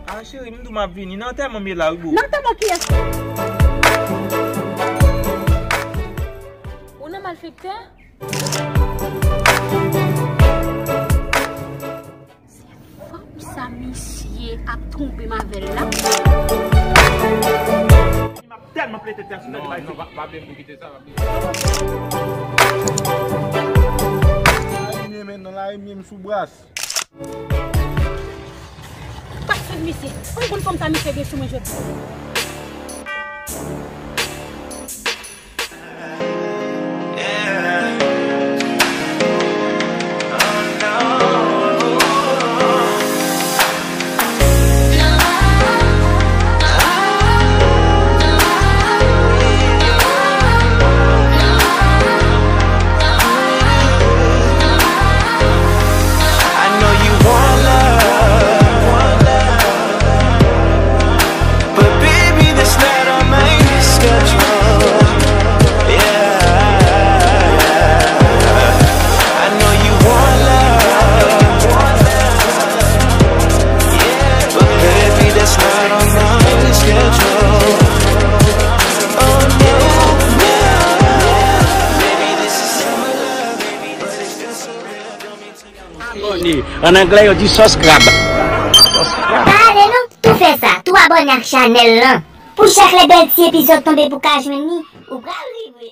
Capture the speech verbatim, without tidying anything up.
Ah, cheri, m di w m ap vini. Nan antèman m ye la, wi, boo. Nan antèman kiyès? Ou nan malfektè? Se fanm sa misye ap twonpe m avè l la. M ap tèlman plete tèt sou tèt li. Non, non, pa, pa bliye m pou kite sa, pa bliye. Larimye, men, nan larimye m sou bras. Pa swiv misye. Ou konn fanm sa misye gen sou mwen jodi. I know you want love, but baby, that's not on my schedule. Yeah, I know you want love, yeah, but baby, that's not on my schedule. Oh no, no, baby, this is summer love, baby, this is just a real. Abòne. An anglè, yo di subscribe. Pa ale non, tou fè sa, tou abòne ak chanèl lan. Pou chak lè bèl ti epizòd tonbe pou ka jwenn li, ou pral rive.